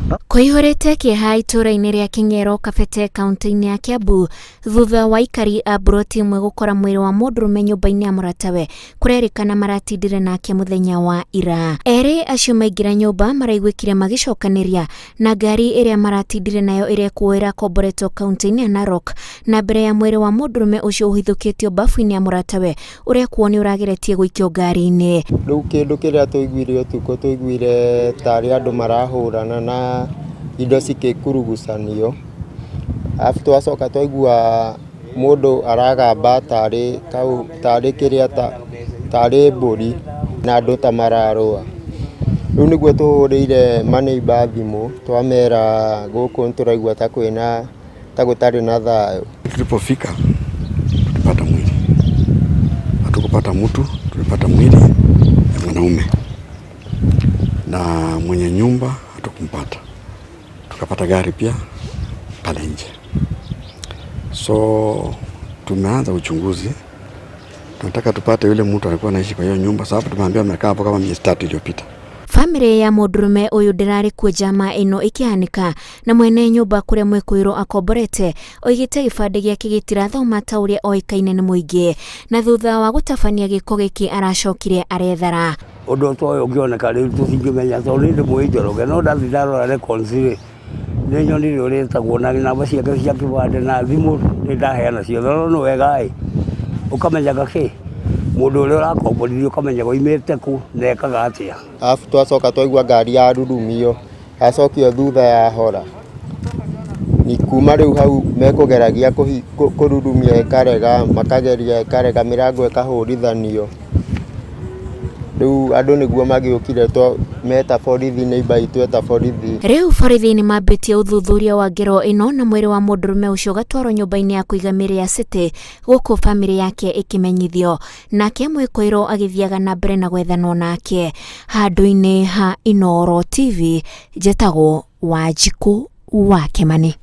Kũihũrĩte kĩeha itũũra-inĩ rĩa Kĩng'ero Kabete kaunti-inĩ ya Kiambu thutha wa aikari a mburoti ĩmwe gũkora mwĩrĩ wa mũndũrũme nyũmba-inĩ ya mũratawe kũrerĩkana maratindire nake mũthenya wa ira. Erĩ acio maingĩra nyũmba maraiguĩkire magĩcokanĩria na ngari ĩrĩa maratindire nayo ĩrekwo ĩrakomboretwo kaunti-inĩ ya Narok na mbere ya mwĩrĩ wa mũndũrũme ũcio ũhithũkĩtio bafu-inĩ ya mũratawe ũrekwo nĩ ũrageretie gũikio ngari-inĩ. Rĩu kĩndũ kĩrĩa tũiguire ũtukũ tũiguire tarĩ andũ marahũrana na indo cikĩkurugucanio, arabu twacoka twaigua mũndũ aragamba tarĩ kau tarĩ kĩrĩa tarĩ mbũri na andũ ta mararũa. Rĩu nĩguo tũhũrĩire maneiba thimũ twamera gũkũ nĩtũraigua ta kwĩna ta gũtarĩ na thayũ. Tulipofika tulipata mwili, hatukupata mtu, tulipata mwili ya mwanaume na mwenye nyumba hatukumpata, tukapata gari pia pale nje. So tumeanza uchunguzi, tunataka tupate yule mtu alikuwa anaishi kwa hiyo nyumba, sababu tumeambiwa amekaa hapo kama miezi 3 iliyopita. Bamĩrĩ ya mũndũrũme ũyũ ndĩrarĩ kuo njama ĩno ĩkĩhanĩka na mwene nyũmba kũrĩa mwĩkũĩrwo akomborete oigĩte gĩbandĩ gĩake gĩtirathoma ta ũrĩa oĩkaine nĩ mũingĩ na thutha wa gũtabania gĩko gĩkĩ aracokire arethara. Ũndũ ta ũyũ ũngĩoneka rĩu tũtingĩmenya tondũ niĩ ndĩmũĩ Njoroge no ndathiĩ ndarora records rĩ nĩ nyonire ũrĩa etagwo na namba ciake cia kĩbandĩ na thimũ nĩ ndaheana ciothe no nĩ wega ĩ ũkamenyaga kĩ mũndũ ũrĩa ũrakomborithio ũkamenyaga oimĩte kũ na ekaga atĩa. Arabu twacoka twaigua ngari ya rurumio yacokio thutha ya hora ni kuma rĩu hau mekũgeragia kũrurumia ĩkarega makageria ĩkarega mĩrango ĩkahũrithanio. Rĩu andũ nĩguo magĩũkire meta borithi neighbour itũ eta borithi. Rĩu borithi nĩ mambĩtie ũthuthuria wa ngero ĩno na mwĩrĩ wa mũndũrũme ũcio ũgatwarwo nyũmba-inĩ ya kũiga mĩĩrĩ ya City gũkũ bamĩrĩ yake ĩkĩmenyithio nake mwĩkũĩrwo agĩthiaga na mbere na gwethanwo nake. Handũ-inĩ ha Inooro TV njetagwo Wanjikũ wa Kĩmani.